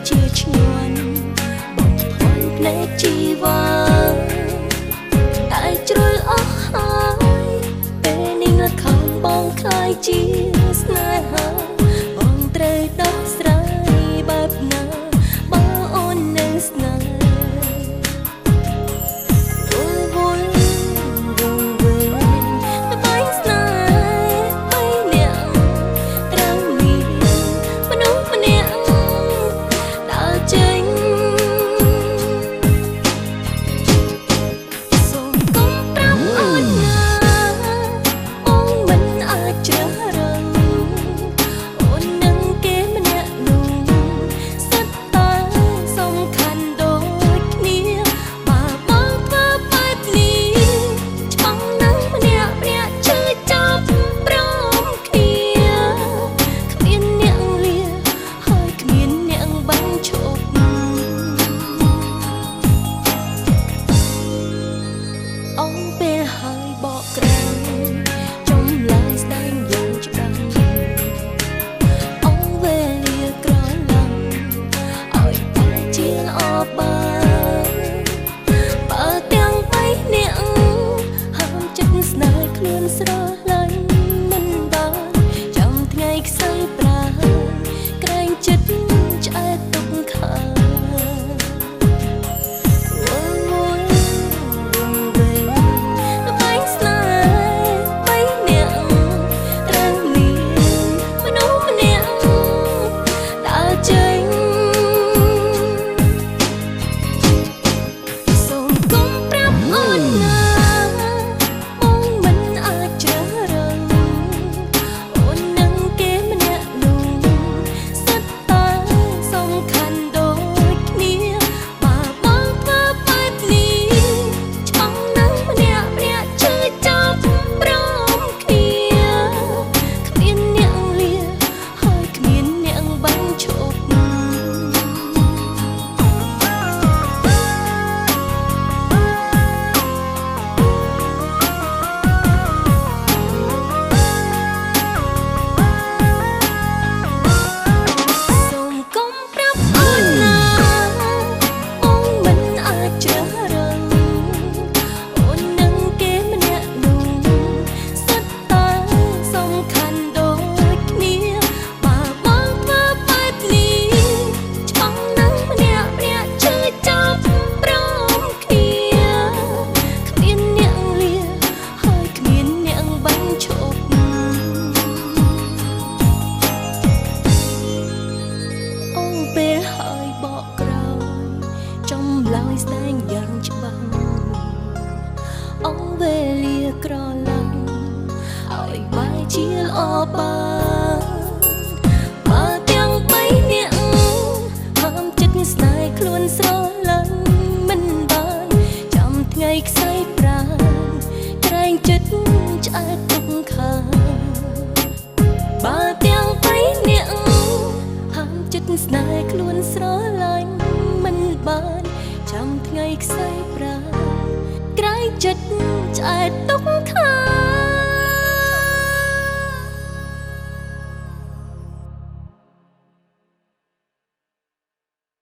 ជាឈ្ងន់បងភ័ន្តភ្នែកជីវ៉ាតែជ្រុលអស់ហើយពេលនេះលខំបងខ្លាយជាស្នេហាបងត្រូវដោះស្រាយបែបណាបើអូននៅស្នេហ៍វល់វល់វងវែងល្បែងស្នេហ៍បីនាក់ត្រូវមានមនុស្សម្នាក់ដើរចេញសូមកុំប្រាប់អូនណាបងមិនអាចជ្រើសរើសអូននឹងគេម្នាក់នោះសុទ្ធតែសំខាន់ដូចគ្នាបើបងធ្វើបែបនេះច្បាំងនឹងម្នាក់ម្នាក់ឈឺចាប់ព្រមគ្នាគ្មានអ្នកលាហើយគ្មានអ្នកបាញ់ឈប់ អង្គពេលហើយបកក្រៅចំឡើយស្ដែងយ៉ាងច្បាស់អង្គវេលាក្រឡំឲ្យតែជាល្អបានបើទាំងបីនាក់ហាមចិត្តស្នេហ៍ខ្លួនស្រឡាញ់មិនបានចាំថ្ងៃខ្សែប្រាក្រែងចិត្តឆ្អែតទុកខាន វល់វល់វងវែងល្បែងស្នេហ៍បីនាក់ត្រូវមានមនុស្សម្នាក់ដើរចេញសូមកុំប្រាប់អូនណាបងមិនអាចជ្រើសរើសអូននឹងគេម្នាក់នោះសុទ្ធតែសំខាន់ដូចគ្នាបើបងធ្វើបែបនេះច្បាំងនឹងម្នាក់ម្នាក់ឈឺចាប់ព្រមគ្នាគ្មានអ្នកលាហើយគ្មានអ្នកបាញ់ឈប់ សូមកុំប្រាប់អូនណាបងមិនអាចជ្រើសរើសអូននឹងគេម្នាក់នោះសុទ្ធតែសំខាន់ដូចគ្នាបើបងធ្វើបែបនេះច្បាំងនឹងម្នាក់ម្នាក់ឈឺចាប់ព្រមគ្នាគ្មានអ្នកលាហើយគ្មានអ្នកបាញ់ឈប់ អូពេលហើយបកក្រោយចំឡើយស្ដែងយ៉ាងច្បាស់អង្គវេលាក្រឡំឲ្យបែរជាល្អបានបើទាំងបីនាក់ហាមចិត្តស្នេហ៍ខ្លួនស្រឡាញ់មិនបានចាំថ្ងៃខ្សែប្រានក្រែងចិត្តឆ្អែតទុកខាន បើទាំងបីនាក់ហាមចិត្តស្នេហ៍ខ្លួនស្រឡាញ់មិនបានចាំថ្ងៃខ្សែប្រាក្រែងចិត្តឆ្អែតទុក